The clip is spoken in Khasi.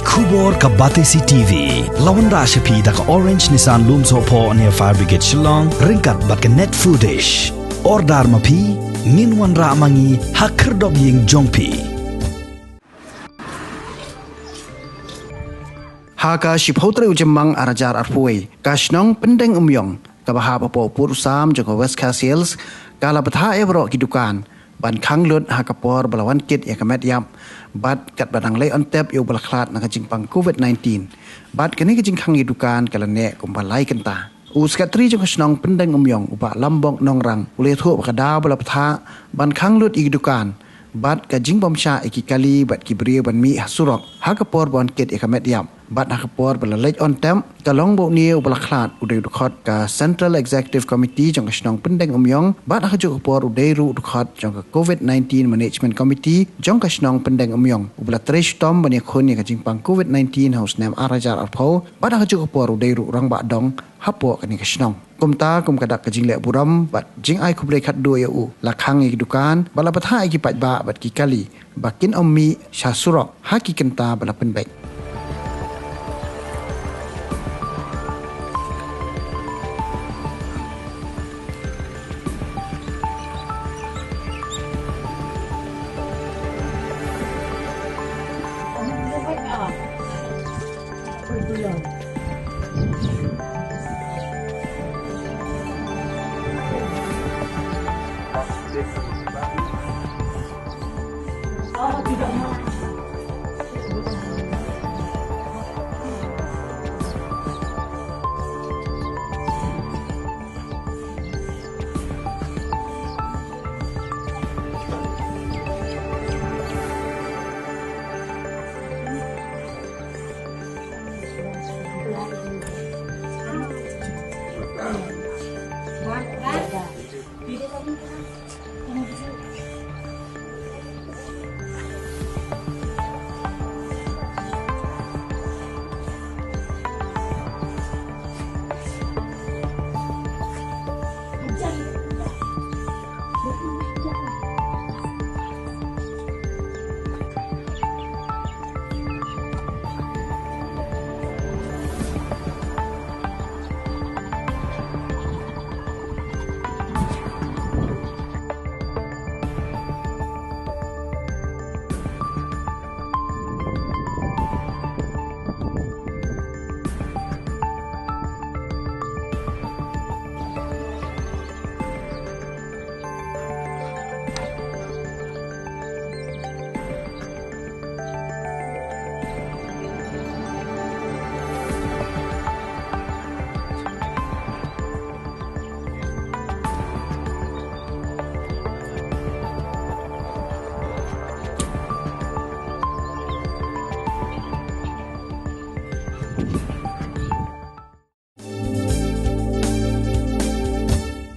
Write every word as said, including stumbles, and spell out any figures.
Khubor ka Batesi T V. La wanrah sha phi da ka Orange Nissan Lumsohphoh near Fire Brigade Shillong, ryngkat bad ka Net Foodish. Order ma phi, ngin wanrah ma ngi ha khyrdop ïing jong phi. Ha ka shiphew tarik u Jymmang ar hajar arphew wei, ka shnong Pyndeng Umïong, kaba hap hapoh Pud u Sam jong ka West Khasi Hills, ka la bthah ïa baroh ki dukan ban khang lut ha ka por ba la wan kit ïa ka met ïap, bad katba dang leit on tep ïa uba la khlad na ka jingpang covid nineteen. Bad kane ka jingkhang ïa dukan ka la neh kumba lai kynta. U Secretary jong ka shnong Pyndeng Umïong, u Bah Lambok Nongrang, u la ïathuh ba ka daw ba la bthah ban khang lut ïa ki dukan bad ka jingbym shah ïa ki kali bad ki briew ban mih ha surok ha ka por ba wan kit ïa ka met ïap. Bad ha ka por ba la leit on tep, ka long ba une uba la khlad u dei u dkhot ka Central Executive Committee jong ka shnong Pyndeng Umïong, bad ha kajuh ka por u dei ruh u dkhot jong ka covid nineteen Management Committee jong ka shnong Pyndeng Umïong, uba la trei shitom ban ïakhun ïa ka jingpang covid nineteen ha u snem ar hajar arphew, bad ha kajuh ka por u dei ruh u rangbah dong hapoh kane ka shnong. Kumta, kum ka dak ka jingleh burom bad jingai khublei khatduh ïa u, la khang ïa ki dukan bad la bthah ïa ki paidbah bad ki kali ba kin ym mih sha surok ha ki kynta ba la pynbeit.